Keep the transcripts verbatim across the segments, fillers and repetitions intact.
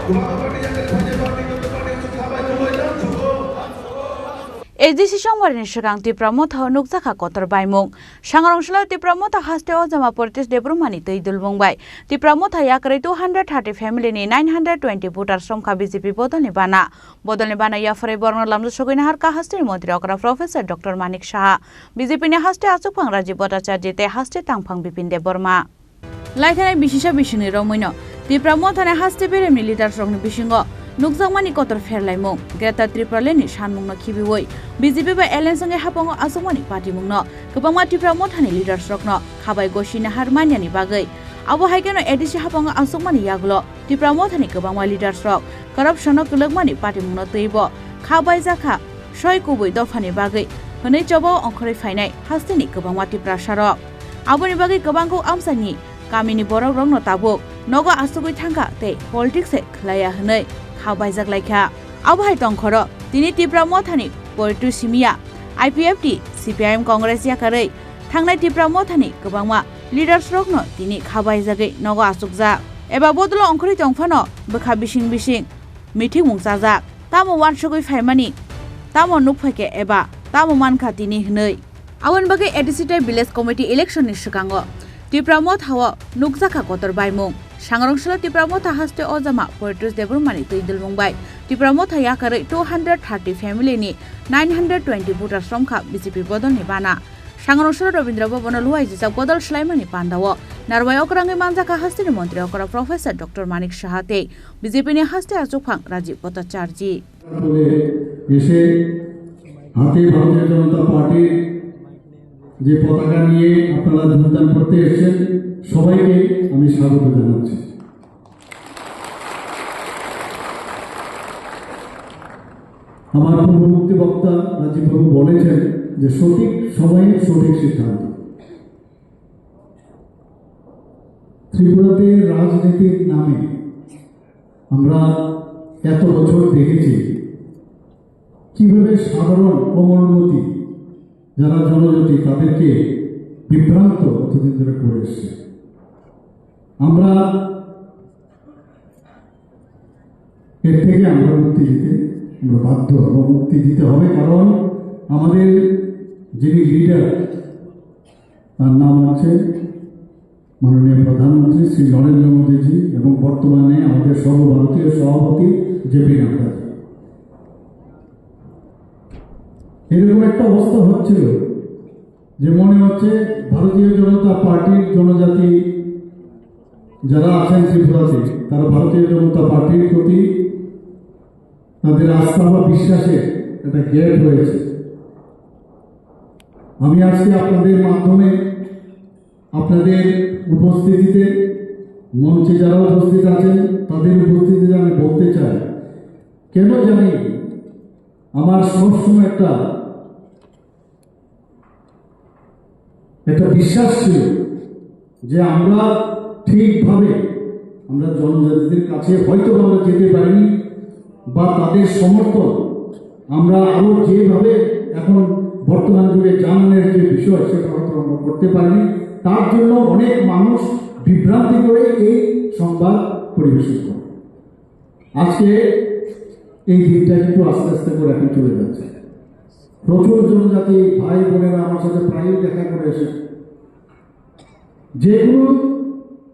A D C songbarini swkang Tipra Motha o nukjakha kotor baimung. Sangrong salo Tipra Motha haste o jama Poritesh Debbarmani twi dulmung bai Tipra Motha yakarwi two hundred thirty family ni nine hundred twenty voters romkha B J P bodolni bana. Bodolni bana yapharwi borokno lamjak sogwi naharkha hasteni montri okra Professor Doctor Manik Saha, B J P ni haste achukphang Rajiv Bhattacharya tei haste tangphang Bipin Debbarma. Laithanai bisisa bisingni romwino Tipra Mothani haste beremni leaders rokni bisingo nukjakmani kotor pherlaimung, Greater Tipraland ni sanmungno khibiwi B J P bai alliance wngwi hapango achukmani patimungno kwbangma Tipra Mothani leaders rokno khabai gosi nahar manyani bagwi. Abo hai kheno A D C hapango achukmani yagulo Tipra Mothani kwbangma leaders rok corruption no kwlwkmani patimungno twibo kha baijakha, soi kubui dophani bagwi hwnwi chobao ongkhorwi phainai hasteni kwbangma Tiprasa rok. Aboni bagwi kwbangkuk amchaini kamini borok rokno tabuk nogo achugwi thangkha tei politics se khwlaiya hwnwi kha baijak laikha. Abo hai tongkhoro tini Tipra Mothani poetry simiya I P F T, C P I M Congress yakarwi thangnai Tipra Mothani kwbangma leaders rokno tini kha baijagwi nogo achukjak eba bodolo ongkhorwi tongphano bwkha bising bising meeting mung chajak, tamo uansugwi phaimani, tamo nukphaikha eba tamo mankha tini hwnwi. Aboni bagwi A D C tei Village Committee election ni swkango Tipra Motha o nukjakha kotor baimung. Sangrong salo Tipra Motha haste o jama Poritesh Debbarmani twi dulmung bai Tipra Motha yakarwi two hundred thirty family ni nine hundred twenty voters romkha B J P bodolni bana. Sangrong salo Rabindra Bhavan o luaijijak bodol swlaimani pandao narwai okrangwi manjakha hasteni montri okra Professor Doctor Manik Saha tei B J P ni haste achukphang Rajiv Bhattacharya. বলে এসে হাতে ভারতীয় জনতা পার্টির যে পতাকা নিয়ে আপনারা যোগদান করতে এসেছেন, সবাইকে আমি স্বাগত জানাচ্ছি। আমার পূর্ববর্তী বক্তা রাজীববাবু বলেছেন যে সঠিক সময়ে সঠিক সিদ্ধান্ত। ত্রিপুরাতে রাজনীতির নামে আমরা এত বছর দেখেছি কিভাবে সাধারণ কোমলমতি যারা জনজাতি তাদেরকে বিভ্রান্ত এতদিন ধরে করে এসছে। আমরা এর থেকে আমরা মুক্তি দিতে আমরা বাধ্য এবং মুক্তি দিতে হবে, কারণ আমাদের যিনি লিডার, তার নাম হচ্ছে মাননীয় প্রধানমন্ত্রী শ্রী নরেন্দ্র মোদীজি এবং বর্তমানে আমাদের সর্বভারতীয় সভাপতি জে পি নাড্ডা। এরকম একটা অবস্থা হচ্ছিল যে মনে হচ্ছে ভারতীয় জনতা পার্টির জনজাতি যারা আছেন ত্রিপুরাতে, তারা ভারতীয় জনতা পার্টির প্রতি তাদের আস্থা বা বিশ্বাসের একটা গ্যাপ রয়েছে। আমি আজকে আপনাদের মাধ্যমে আপনাদের উপস্থিতিতে, মঞ্চে যারা উপস্থিত আছেন তাদের উপস্থিতিতে আমি বলতে চাই, কেন জানি আমার সবসময় একটা একটা বিশ্বাস ছিল যে আমরা ঠিকভাবে আমরা জনজাতিদের কাছে হয়তো আমরা যেতে পারিনি বা তাদের সমর্থন আমরা আরো যেভাবে এখন বর্তমান যুগে জাননের যে বিষয় সেটা হয়তো আমরা করতে পারিনি। তার জন্য অনেক মানুষ বিভ্রান্তি করে এই সংবাদ পরিবেশন করে। আজকে এই দিনটা কিন্তু আস্তে আস্তে করে এখন চলে যাচ্ছে। প্রচুর জনজাতি ভাই বোনেরা আমার সাথে প্রায়ই দেখা করে এসে, যে কোনো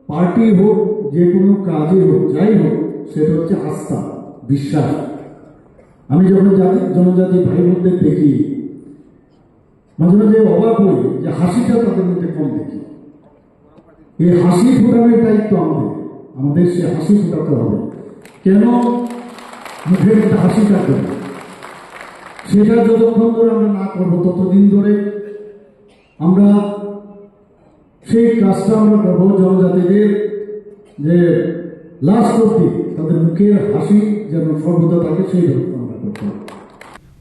পার্টি হোক, যে কোনো কাজই হোক, যাই হোক, সেটা হচ্ছে আস্থা, বিশ্বাস। আমি যখন জাতি, জনজাতি ভাই বোনদের দেখি, মাঝে মাঝে অবাক হই যে হাসিটা তাদের মধ্যে কম দেখি। এই হাসি ফোটানোর দায়িত্ব আমাদের, আমাদের সে হাসি ফোটাতে হবে। কেন মুখের একটা হাসি থাকবে না? সেটা যতক্ষণ ধরে আমরা না করবো, ততদিন ধরে আমরা সেই কাজটা আমরা করবো, জনজাতিদের যে লাস্ট অব্দি তাদের মুখের হাসি যেন সর্বদা থাকে, সেই ব্যবস্থা আমরা করতে হবে।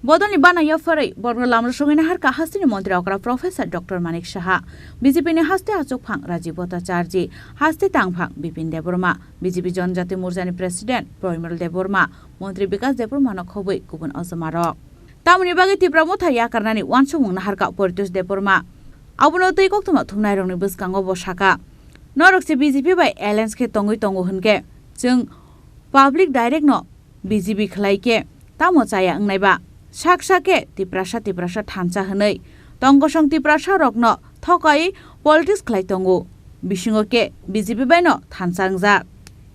Bodolni bana yapharwi borokno lamrok sogwina harkha hasteni montri okra Professor Doctor Manik Saha, B J P ni haste achukphang Rajiv Bhattacharya, haste tangphang Bipin Debbarma, B J P Jonjati Morchani President Proimol Debbarma, Montri Bikas Debbarmano khobwi kubun ojomarok. Tamoni bagwi Tipra Motha yakarnani uansukmung naharkha Poritosh Debbarma. Abono twi koktwma thumnairokni bwskango bo sakha, norok se B J P bai alliance khe tongwi tongo hwnkhe chwng Public direct no B J P khlai khe tamo chaya wngnai ba? Sak sak khe Tiprasa Tiprasa thansa hwnwi tongkosong Tiprasa rokno thokai politics khlai tongo. Bisingo khe B J P bai no thansa wngjak.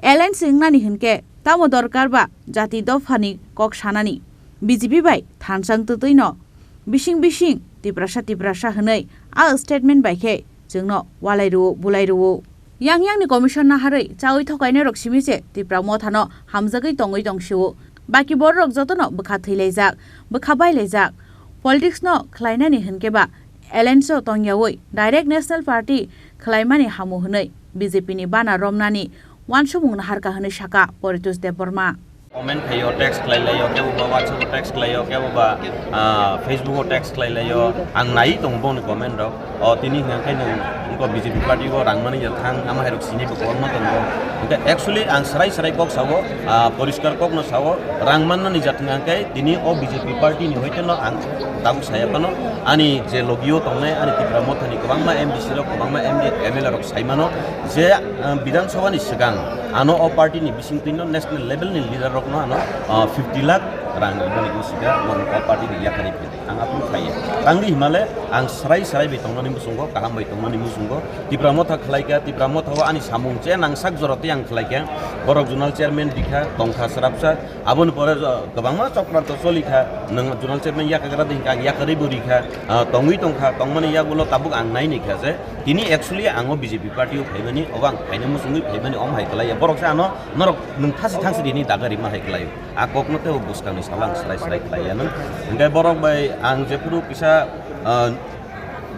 Alliance wngnani hwn khe tamo dorkar ba jati dophani kok sanani? B J P bai thansa wng twtwi no bising bising Tiprasa Tiprasa hwnwi a statement bai khe chwngno walai rwo, bulai rwo. Yang yang ni commission naharwi chawi thokainai rok simi se Tipra Motha no hamjagwi tongwi tong sio. Baki borok joto no bwkha thwilaijak, bwkha bailaijak. Politics no khlainani hwn khe ba alliance o tongyawi direct National Party khlaimani hamu hwnwi B J P ni bana romnani wansukmung naharkha hwnwi sakha Paritosh Debbarma. Comment khaio, text khlai laio, kebo ba WhatsApp o text khlaio, kebo ba, ah, Facebook o text khlai laio. Ang nai tongo boni comment rok. O tini hwnka khe nwng wngkha B J P party o rang mani ya thang, ama hai rok sini bo kwbangma tongo. Hwnkhe actually ang srai srai kok sao, ah, poriskar kok no sao, rang mannani jat hwnka khe tini o B J P party ni hoite no ang tabuk saya phano ani je logio tongnai ani Tipra Motha ni kwbangma M D C rok, kwbangma M D, M L A rok sai mano je, ah, Bidhan Sabha ni swkang ano o party ni bisingtwi no national level ni leader rok no ano, ah, fifty lakh rang rwmani wngkha, norok o party ni yakarwi phai. Ang aphuru khlaiya. Tangdi himale ang srai srai bai tongnani muchungo, kaham bai tongnani muchungo. Tipra Motha khlaikha, Tipra Motha o ani samung che nangsak jora tei ang khlaikha. Borok zonal chairman rikha, tongkha swrapsa. Aboni pore, uh, kwbangma chokranto cholikha. Nwng zonal chairman yakagra de hinkha, ang yakarwi bo rikha. Uh, tongwi tongkha, tongmani yagulo tabuk ang nai naikha je tini actually ang o B J P party o phaimani, obo ang phaina muchungwi phaimani, omo hai khlaiya. Borok se ano norok nwng thasi thangsi rini daga rima hai khlaio. A kokno tei o bwskangni salo ang srai srai khlaiya nang. Hwnkhe borok bai ang jephuru kisa, ah,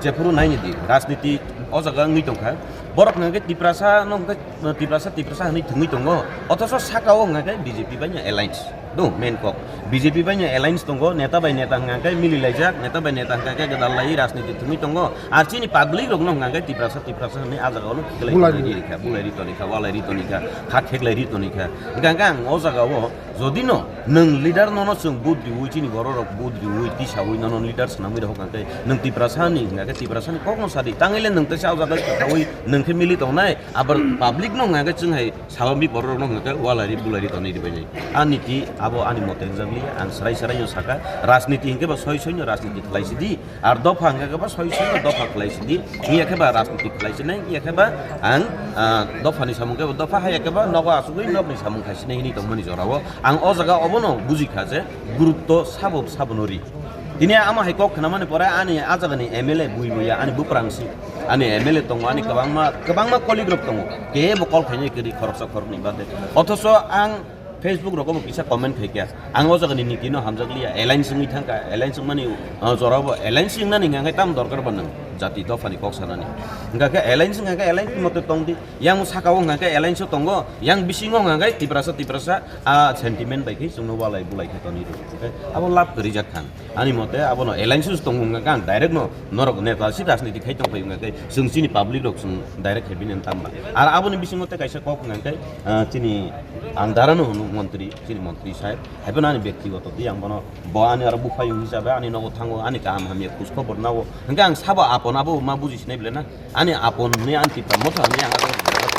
jephuru naini di rajniti o jaga wngwi tongkha. Borok hwnkhe Tiprasa no hwnkhe Tiprasa, Tiprasa hwnwi thwngwi tongo. Othoso saka o hwnkhe B J P bai no alliance. Do main kok. B J P bai no alliance tongo, neta bai neta hwnkhe mili laijak, neta bai neta hwnkhe gwdal lai rajniti thwngwi tongo. Ar chini public rokno hwnkhe Tiprasa, Tiprasa hwnwi a jaga o no khiklai Bulai tonwi ri. Rikha, bulai ri tonikha, walai ri tonikha, kha kheklai ri tonikha. Hwnkhe ang o jaga o Jodi no nwng leader nono chwng vote riwi, chini borok rok vote riwi, tisawi nono leader swnamwi rok hwnkha khe nwng Tiprasa ni hwnkha khe Tiprasa ni kok no sadi. Tangwi le nwng teisa o jaga thawi nwng khe mili tongnai, abar public no hwnkha khe chwng hai sabambi borok rok no hwnkha khe walai ri bulai ri tonwi ribai nai. Ani ti abo ani mote wngjakli, ang srai srai no saka, rajniti hwnkhe ba soi soi no rajniti khlai sidi. Ar dopha hwnkha khe ba soi soi no dopha khlai sidi, wngya khe ba rajniti khlai sinai, wngya khe ba ang, ah, dopha ni samung khe ba dopha, haya khe ba nogo achugwi nokni samung khai sinai hinwi tongmani jorao ang o jaga obono bujikha je gurutto sabo sabono ri. Tini amo hai kok khnamani pore ani a jagani M L A bui buya ani buprang si, ani M L A tongo, ani kwbangma, kwbangma colleague rok tongo, kebo call khainai kwrwi khoroksa khoroknwi bade. Othoso ang Facebook rogo bo kisa comment khaikha. Ang o jagani niti no hamjakliya, alliance wngwi thangkha, alliance wngmani, uh, jorao bo alliance wngnani hwnkha khe tamo dorkar ba nwng jati dophani kok sanani. Hwnkha khe alliance wngkha khe alliance mote tongdi. Yang sakao hwnkha khe alliance o tongo, yang bisingo hwnkha khe Tiprasa, Tiprasa, ah, sentiment bai khe chwngno walai bulai khe tonwi rw. Hwnkhe abo lab kwrwi jak thang. Ani mote abono alliance o tongo hwnkha khe ang direct no norok neta si rajniti khai tongphai hwnkha khe chwng chini public rok chwng direct khai bini tamba. Ar aboni bisingo tei kaisa kok hwnkha khe, ah, chini ang dara no hwno montri, chini montri saheb. Haiphano ani bektigoto tei ang bono bo ani aro buphayung hisabe ani nogo thango, ani kaham hamya khoj khobor nao. Hwnkhe ang sabo apon abo ma buji sinai bele na? Ani apon ni ani Tipra Motha ni ang abo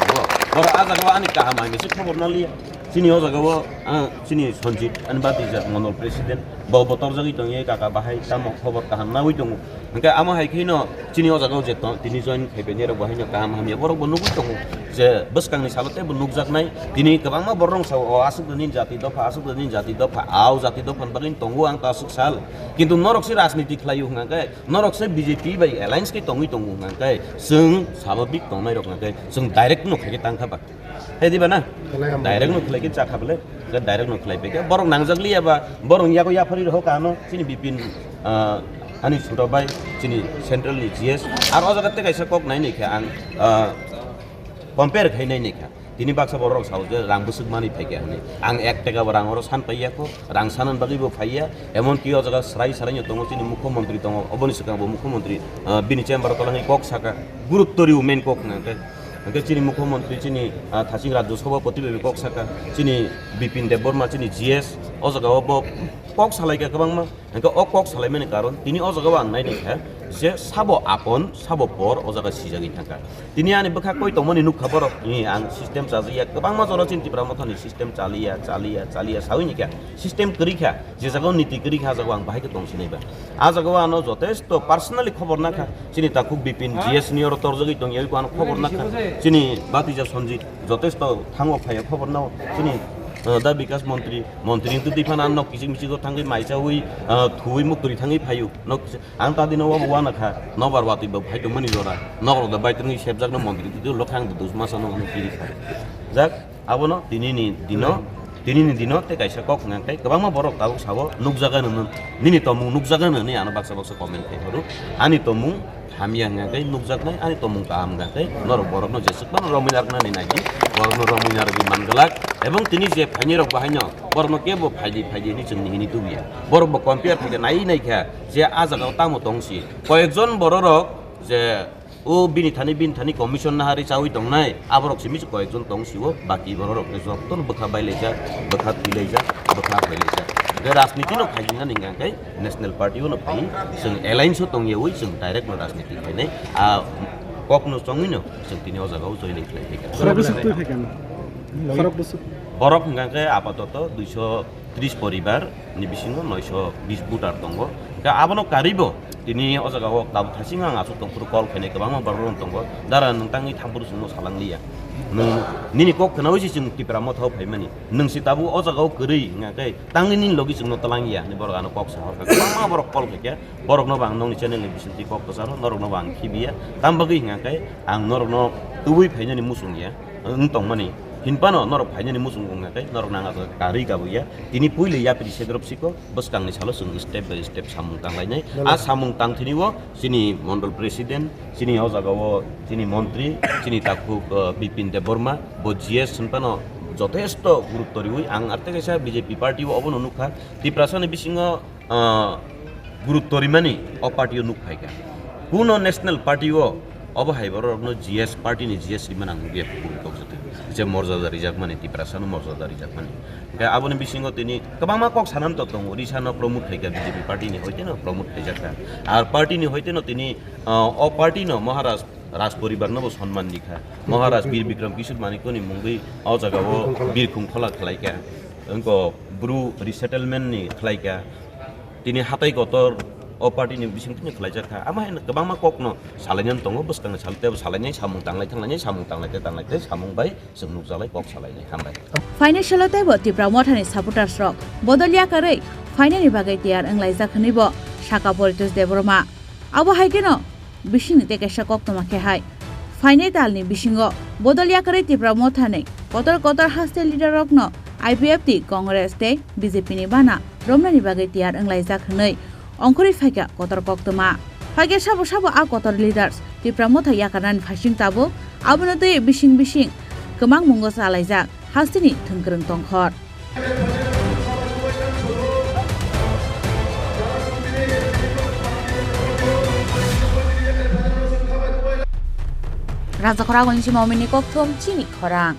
tongo. Boro a jagao ani kaham hamya se khobor naliya. Chini o jagao, ah, chini Sanjit, ani bati jak Mondol President, bo botorjagwi tongye kaka bahai tamo khobor kaham nawi tongo. Hwnkhe amo hai khe no chini o jagao je tong, tini join khai phainai rok bo haino kaham hamya borok bo nugwi tongo je bwskangni salo tei bo nukjaknai. Tini kwbangma borok rok sao, "O aswk nini jati dopha, aswk nini jati dopha, ao jati dopha ni bagwi tongo ang ta aswk sal." Kintu norok se rajniti khlaio hwnkha khe, norok se B J P bai alliance khe tongwi tongo hwnkha khe, chwng sababik tongnai rok hwnkha khe chwng direct no khai khe tang kha ba. Hai diba na? Khlai ham direct no khlai khe cha kha bole. Khe direct no khlai pekhe. Borok nangjak liya ba, borok yago yaphari rw kha ano, chini Bipin, ah, ani chhuto bai, chini central ni G S. Ar o jaga tei kaisa kok nai nai khe ang, ah, compare khai nai nai kha. Tini baksa borok rok sao je rang bwswk manwi phai kha hwnwi. Ang ek taka bo rang oro san pai ya kho, rang sanan bagwi bo phai ya. Emon ki o jaga srai srai no tongo, chini mukhyamantri tongo, oboni swkang bo mukhyamantri, ah, bini chamber o twlangwi kok saka, gurutto rw main kok hwnka khe. Hwnkhe chini mukhyamantri chini, ah, thaching Rajya Sabhapati bai kok saka, chini Bipin Debbarma chini G S, O jaga o bo kok salai kha kwbangma, hwnkhe o kok salaimani karon tini o jaga o ang nai naikha je sabo apon, sabo por o jaga sijagwi thangkha. Tini ani bwkha koi tongmani nukha borok, ni ang system chajak ya, kwbangma jora chini Tipra Mothani system chaliya, chaliya, chaliya sawi ni kha, system kwrwi kha, je jaga o niti kwrwi kha, a jaga o ang bahai khe tong sinai ba. A jaga o ano jotesto personally khobor nakha, chini takhuk Bipin G S ni oro torjagwi tongya, oi ko ano khobor nakha, chini Batija Sanjit jotesto thango phaiya khobor nao, chini, uh, da Bikas Montri, Montri wngtwi twi phano ano nok kichik michik o thangwi maichawi, uh, thuwi muktwi thangwi phaio, nok kichik. Ang ta dino wabo wana kha, nobar watwi bo phai tongmani jora. Nokrok da bai tongwi sepjakno Montri twi lokha ang duduk masa no hwnwi kiri kha. Jak, abono tinini dino, tinini dino tei kaisa kok hwnka khe kwbangma borok tabuk sabo nukjaga nwnwi, nini tomung nukjaga nwnwi ano baksa baksa comment khai horo. Ani tomung hamya hwnka khe nukjaknai, ani tomung kaham hwnka khe norok borokno jeswk phano romwi narwknani nai di, borokno romwi narwgwi man glak. Ebong tini je phainai rok bahaino borokno kebo phaidi phaidi hinwi chwngni hini tubuya. Borok bo compare khaikhe nai nai kha je a jaga o tamo tong si. Koyekjon bororok je o bini thani, bini thani commission nahari chawi tongnai, aborok simi se koyekjon tong sio, baki bororok khe jotono bwkha bailaijak, bwkha thwilaijak, bwkha hailaijak. Hwnkhe rajniti no phaijinani hwnkha khe national party o no phai, chwng alliance o tongyawi chwng direct no rajniti khainai. A kok no chongwi no chwng tini o jaga o joining khlai phaikha. Khorok bwswk twi phaikha? Khorok bwswk? Borok hwnkha khe apatoto duiso tris poribar ni bisingo noisho bis voter tongo. Hwnkhe abono karwi bo tini o jaga o tabuk thasing ang aswk tongphuru call khainai kwbangma borok rok tongo. Dara nwng tangwi thamphuru chwngno salang liya. Nwng nini kok khnaui se chwng Tipra Motha o phaimani. Nwng se tabuk o jaga o kwrwi hwnkha khe tangwi nini logi chwngno twlang ya hinwi borok ano kok sa hor kha. Kwbangma borok call khaikha. Borokno bo ang nokni channel ni bisingtwi kok kwcharo, norokno bo ang khibiya. Tam bagwi hwnkha khe ang norokno tubui phainani muchung ya. Wng tongmani. Hinphano norok phainani muchung wngkha khe norokno ang aswk karwi kabukya. Tini puila yapri sedrop siko bwskangni salo chwng step by step samung tanglainai. A samung tangthini o chini mondol president, chini o jaga o chini montri, chini takhuk, uh, Bipin Debbarma, bo G S hinphano jotesto gurutto riwi ang arte kaisa B J P party o obono nukha. Tiprasani bisingo ah, gurutto rimani o party o nuk phaikha. Kuno national party o obo hai borokno G S party ni G S rimani ang nukya kubun kok jotwi. Je morjada rijakmani, Tiprasano morjada rijakmani. Hwnkhe aboni bisingo tini kwbangma kok sanani to tongo. Risano promote khaikha B J P party ni hoiteno promote khaijakha. Ar party ni hoiteno tini, ah, o party no Maharaj Raj poribar no bo sonman rikha. Maharaj Bir Bikram Kishore Manikya ni mungwi o jaga o birkhung khola khlaikha. Wngko bru resettlement ni khlaikha. Tini hatai kotor o party ni bising tini khlaijak kha. Amo hai kwbangma kok no salainani tongo, bwskang ni sal tei bo salainai samung tanglai thanglainai, samung tanglai tei tanglai tei samung bai chwng nukjalai kok salainai. Hambai. Phainai salo teibo Tipra Mothani supporters rok bodol yakarwi phainani bagwi tiyar wnglaijak hwnwi bo sakha Paritosh Debbarma. Abo hai kheno bisingni tei kaisa koktwma khe hai. Phainai talni bisingo bodol yakarwi Tipra Mothani kotor kotor haste leader rokno I P F T, Congress tei B J P ni bana romnani bagwi tiyar wnglaijak hwnwi ongkhorwi phaikha kotor koktwma. Phaikhe sabo sabo a kotor leaders Tipra Motha yakarnani phaising tabuk abono twi bising bising kwmang mungo chalaijak hasteni thwngkwrwng tongkhor. Rajakhor Agoni Sima Omini Kokthum chini khorang.